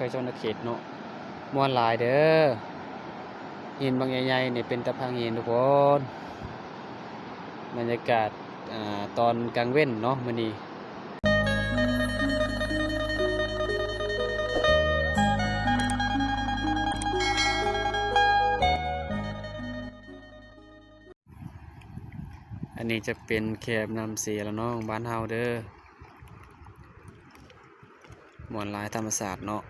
ໄປຊົນນະເຂດເນາະ ມ່ວນຫຼາຍເດີ. ຫີນບັກໃຫຍ່ໆນີ້ເປັນຕາພັງຫີນທຸກຄົນ. ບັນຍາກາດ ອ່າ ຕອນກາງເວັນເນາະມື້ນີ້. ອັນນີ້ຈະເປັນແຄມນ້ຳເຊລະນອງບ້ານເຮົາເດີ. ມ່ວນຫຼາຍ ທຳມະຊາດເນາະ.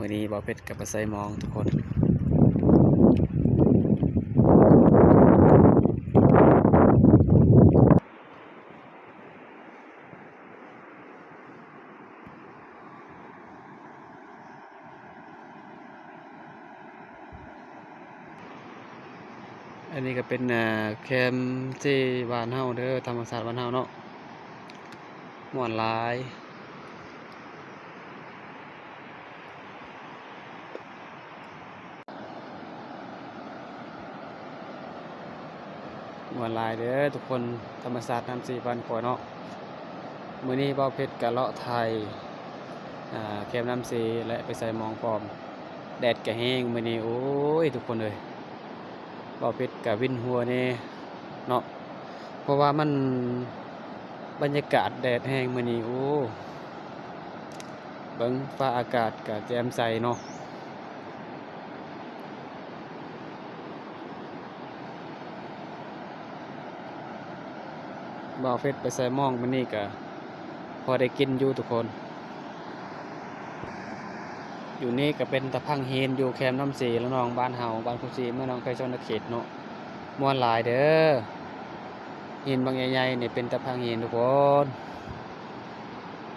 ມື້ນີ້ບ່າວເພັດກັບປ້າໄຊມອງທຸກຄົນ. ອັນນີ້ກະເປັນ ອ່າ ແຄມເຊບ້ານເຮົາເດີ ທຳມະຊາດບ້ານເຮົາເນາະ ມ່ວນຫຼາຍ. ມ່ວນຫຼາຍເດີທຸກຄົນ ທຳມະຊາດນ້ຳເຊບ້ານຂ້ອຍເນາະ. ມື້ນີ້ບ່າວເພັດກະເລາະຖ່າຍ ອ່າ ແຄມນ້ຳເຊ ແລະ ໄປໃສ່ມອງພ້ອມ. ແດດກະແຮງມື້ນີ້ ໂອ້ຍ ທຸກຄົນເອີຍ ບ່າວເພັດກະວິນຫົວແດ່ເນາະ ເພາະວ່າມັນ ບັນຍາກາດແດດແຮງມື້ນີ້ ໂອ້ ເບິ່ງຟ້າອາກາດກະແຈ່ມໃສເນາະ. ບ່າວເພັດໄປໃສ່ມອງມື້ນີ້ກະພໍໄດ້ກິນຢູ່ທຸກຄົນ. ຢູ່ນີ້ກະເປັນຕາພັງຫີນ ຢູ່ແຄມນ້ຳເຊລະນອງບ້ານເຮົາ ບ້ານຄຸຊີ ເມືອງໜອງໄຄ ຊົນນະເຂດເນາະ ມ່ວນຫຼາຍເດີ. ຫີນບັກໃຫຍ່ໆນີ້ເປັນຕາພັງຫີນທຸກຄົນ.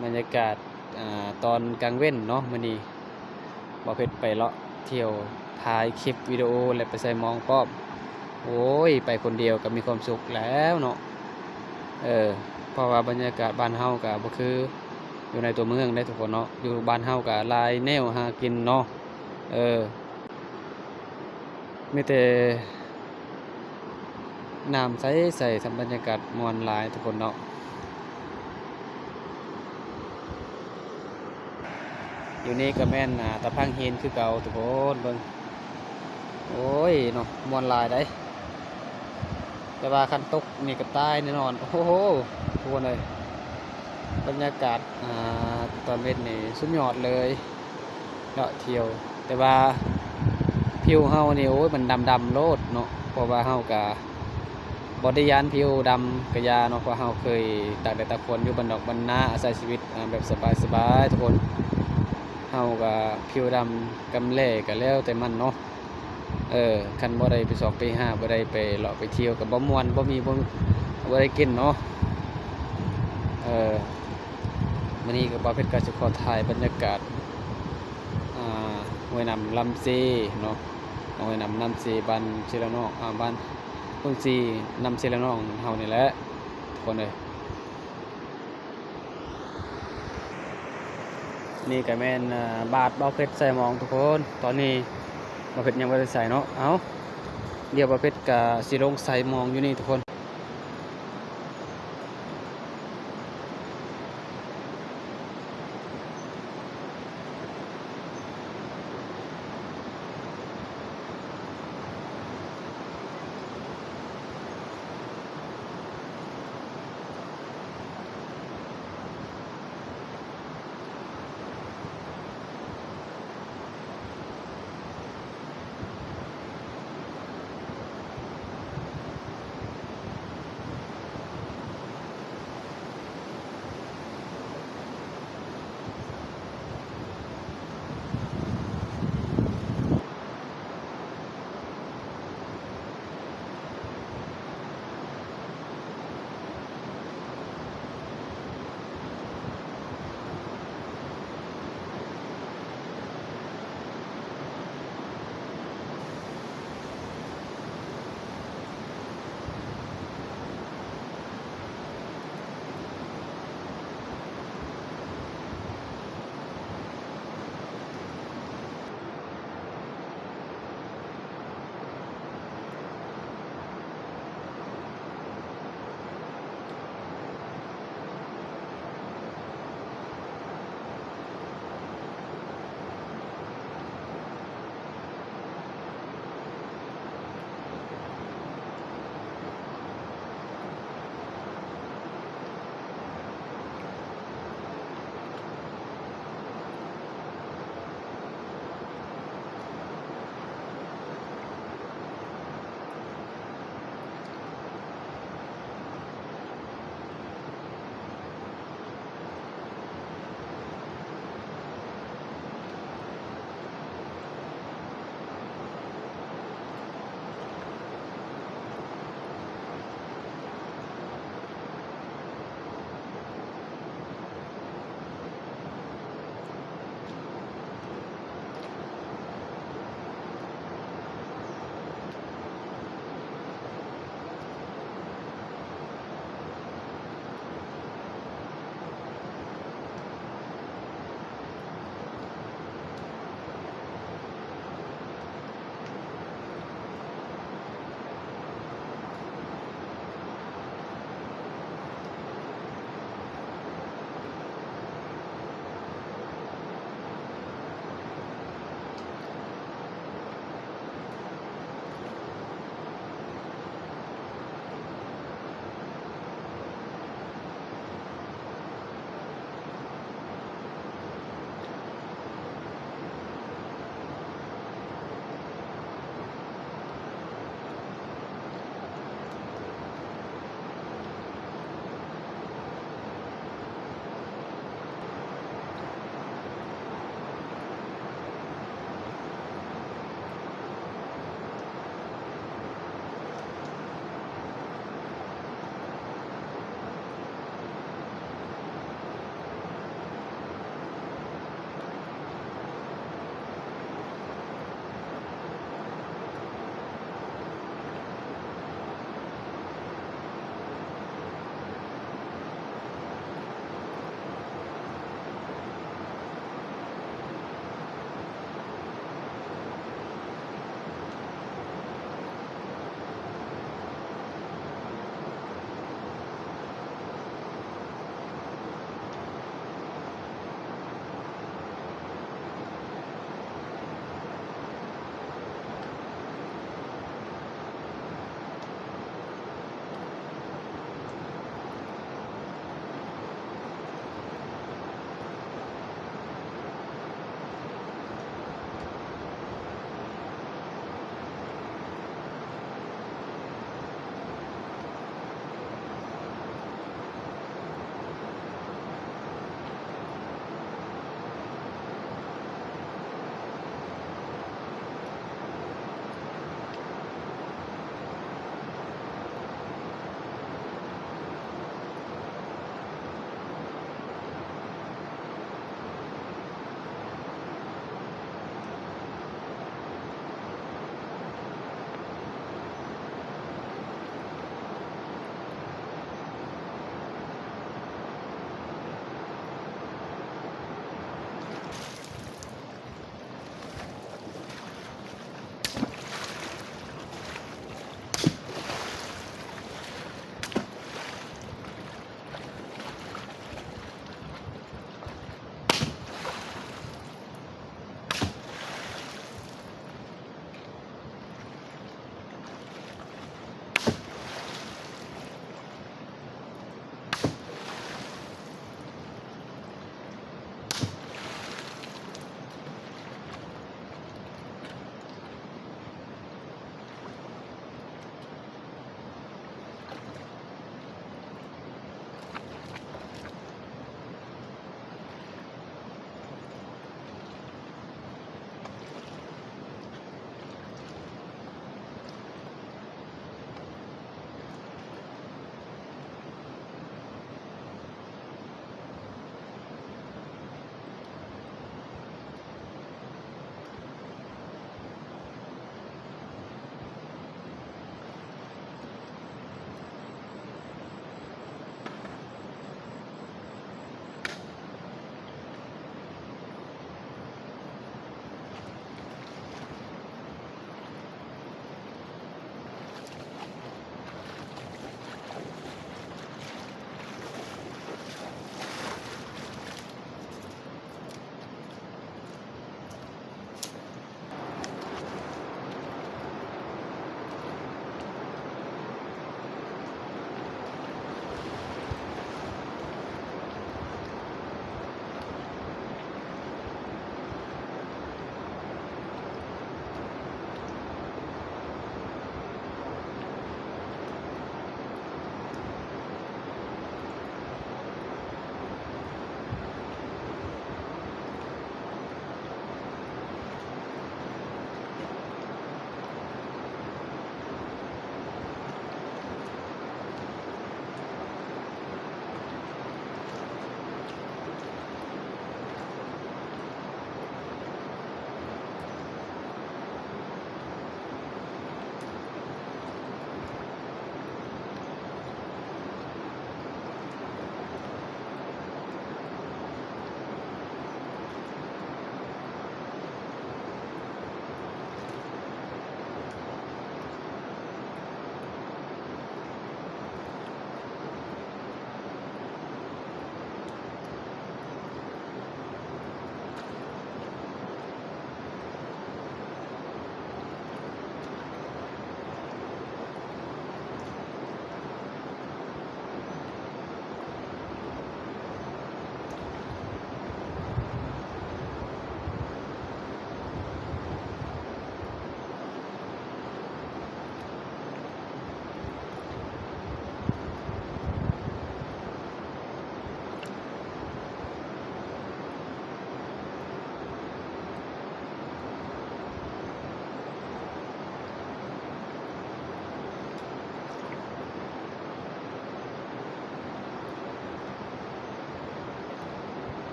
ບັນຍາກາດ ອ່າ ຕອນກາງເວັນເນາະມື້ນີ້ ບ່າວເພັດໄປເລາະທ່ຽວ ຖ່າຍຄລິບວິດີໂອ ແລະ ໄປໃສ່ມອງພ້ອມ. ໂອ້ຍ ໄປຄົນດຽວກະມີຄວາມສຸກແລ້ວເນາະ ເອີ ເພາະວ່າບັນຍາກາດບ້ານເຮົາກະບໍ່ຄືຢູ່ໃນຕົວເມືອງເດ້ທຸກຄົນເນາະ. ຢູ່ບ້ານເຮົາກະຫຼາຍແນວຫາກິນເນາະ ເອີ. ມີແຕ່ນ້ຳໃສໆ ທຳບັນຍາກາດມ່ວນຫຼາຍທຸກຄົນເນາະ. ຢູ່ນີ້ກະແມ່ນ ອ່າ ຕາພັງຫີນຄືເກົ່າທຸກຄົນ ເບິ່ງ ໂອ້ຍເນາະ ມ່ວນຫຼາຍໃດ. ແຕ່ວ່າຄັນຕົກນີ້ກະຕາຍແນ່ນອນ. ໂອ້ໂຫ ທຸກຄົນເອີຍ ບັນຍາກາດ ອ່າ ຕອນເວັນນີ້ສຸດຍອດເລີຍ ເລາະທ່ຽວ ແຕ່ວ່າຜິວເຮົານີ້ ໂອ້ຍ ມັນດຳໆໂລດເນາະ. ເພາະວ່າເຮົາກະບໍ່ໄດ້ຢ້ານຜິວດຳກະຢ່າເນາະ ເພາະເຮົາເຄີຍຕາກແດດຕາກຝົນຢູ່ບ້ານນອກບ້ານນາ ອາໄສຊີວິດ ອ່າ ແບບສະບາຍໆທຸກຄົນ. ເຮົາກະຜິວດຳກຳແລກະແລ້ວແຕ່ມັນເນາະ. ເອີ ຄັນບໍ່ໄດ້ໄປຊອກໄປຫາ ບໍ່ໄດ້ໄປເລາະໄປທ່ຽວກະບໍ່ມ່ວນ ບໍ່ມີ ບໍ່ ບໍ່ໄດ້ກິນເນາະ. ເອີ ມື້ນີ້ກະບ່າວເພັດກະຊິຂໍຖ່າຍບັນຍາກາດ ອ່າ ຫ້ວຍນ້ຳລຳເຊເນາະ ຫ້ວຍນ້ຳ ນ້ຳເຊ ບ້ານເຊລະນອງ ອ່າ ບ້ານຄຸນຊີ ນ້ຳເຊລະນອງເຮົານີ້ແຫຼະທຸກຄົນເອີຍ. ນີ້ກະແມ່ນ ອ່າ ບາດບ່າວເພັດໃສ່ມອງທຸກຄົນ. ຕອນນີ້ບ່າວເພັດຍັງບໍ່ໄດ້ໃສ່ເນາະ. ເອົ້າ ດຽວບ່າວເພັດກະຊິລົງໃສ່ມອງຢູ່ນີ້ທຸກຄົນ.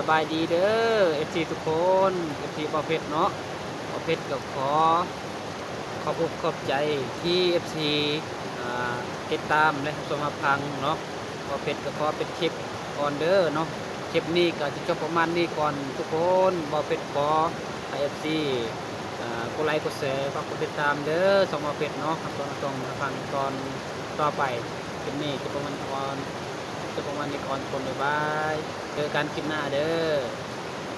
ສະບາຍດີເດີ ເອັຟຊີ ທຸກຄົນ ເອັຟຊີ ບ່າວເພັດເນາະ. ບ່າວເພັດກໍຂໍຂອບອົກຂອບໃຈທີ່ ເອັຟຊີ ອ່າ ຕິດຕາມ ແລະ ຮັບຊົມຮັບຟັງເນາະ. ບ່າວເພັດກໍຂໍປິດຄລິບກ່ອນເດີເນາະ. ຄລິບນີ້ກໍຈະຈົບປະມານນີ້ກ່ອນທຸກຄົນ. ບ່າວເພັດຂໍໃຫ້ ເອັຟຊີ ອ່າ ກົດໄລກົດແຊ ຝາກກົດຕິດຕາມເດີ ຊ່ອງບ່າວເພັດເນາະ. ຮັບຊົມຮັບຟັງຕອນຕໍ່ໄປ. ຄລິບນີ້ຈົບປະມານກ່ອນ ຈົບປະມານນີ້ກ່ອນທຸກຄົນ. ບາຍບາຍ ເຈີກັນຄລິບໜ້າເດີ.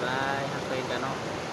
ບາຍບາຍ ຮັກແພງກັນເນາະ.